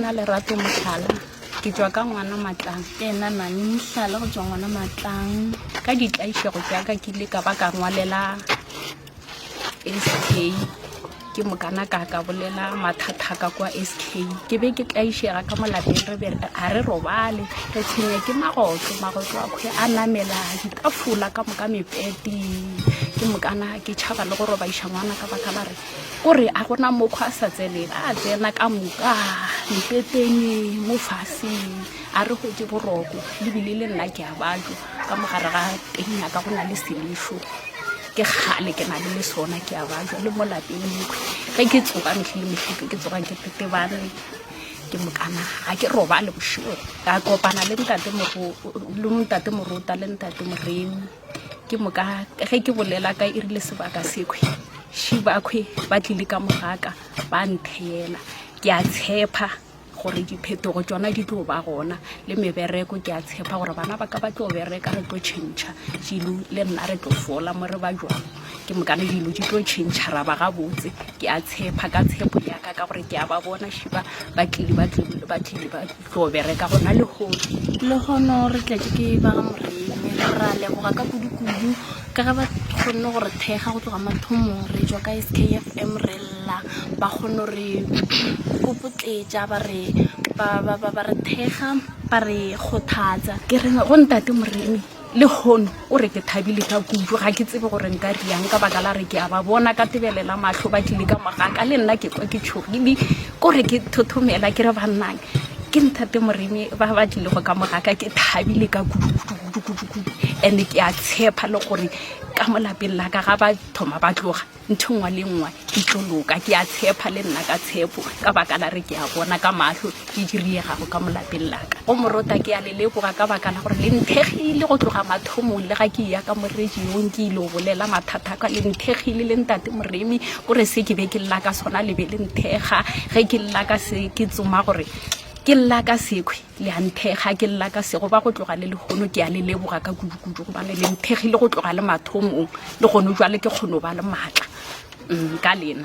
nna Lerato Mohlala, ke tšwa ka ngwana Matlang. Ke nna Nani Mohlala go tšwa ngwana Matlang. Ka ditlaišego tša ka ke ile ka ba ka ngwalela SK ke mokana ka ka bolela mathata ka kwa SK. Ke be ke tlaišega ka mo lapeng re be ga re robale re tshwenya ke magotlo magotlo a kgwe a namela ditafola ka moka mepete ke mokana ke tšhaba le go robaiša ngwana ka baka la re Kore a gona mokgwa a sa tseneng a tsena ka moka mpeteng mo fase a re hwetše boroko le bile le nna ke a bajo ka mogare ga teng ya ka go na le selešo ke kgale ke na le le sona ke a bajo le mo lapeng mokhwi ge ke tsoga mehle le mehle ke tsoga ke tetebane ke mokana ga ke robale bošego ka kopana le ntate le ntate morota le ntate moremi Ke moka ge ke bolela ka e rile sebaka sekhwe šibakhwe ba tlile ka mogaka ba ntheela ke a tshepa gore diphetogo tšona di tlo ba gona le mebereko ke a tshepa gore bana ba ka ba tlo bereka re tlo tšhentšha dilo le nna re tlo fola mo re ba jwang ke mokane dilo di tlo tšhentšha ra ba gabotse ke a tshepa ka tshepo ya ka ka gore ke a ba bona šiba ba tlile ba tlile ba tlile ba tlo bereka gona lehono. Lehono re tletše ke ba ga Moremi. Re a leboga ka kudu-kudu ka ge ba kgonne go re thekga go tloga mathomong re tšwa ka SKFM re lla ba kgonne go re popotletša ba re ba ba ba re thekga ba re kgothatsa. Ke re go ntate Moremi lehono o re ke thabile ka kudu ga ke tsebe gore nka riang ka baka la re ke a ba bona ka tebelela mahlo ba tlile ka mogaka le nna ke kwa ke tšhogile kore ke thothomela ke re bannang ke ntate moremi ba ba tlilego ka mogaka ke thabile ka kudu-kudu-kudu-kudu and ke a tshepa le gore ka mo lapeng la ka ga ba thoma ba tloga ntho nngwe le nngwe e tlo loka ke a tshepa le nna ka tshepo ka baka la re ke a bona ka mahlo ke diriegago ka molapeng laka go morota ke a le leboga ka baka la gore le nthegile go tloga mathomong le ga ke ya ka morediong ke ile go bolela mathata ka le nthegile le ntate moremi kore se ke be ke lla ka sona le be le nthega ge ke lla ka se ke tsoma gore ke lla ka sekhwe Le a nthekga, ke lla ka sego ba go tloga le lehono ke a le leboga ka kudu-kudu gobane le nthekgile go tloga le mathomong le gone jwale ke kgono ba le maatla mm, ka lena.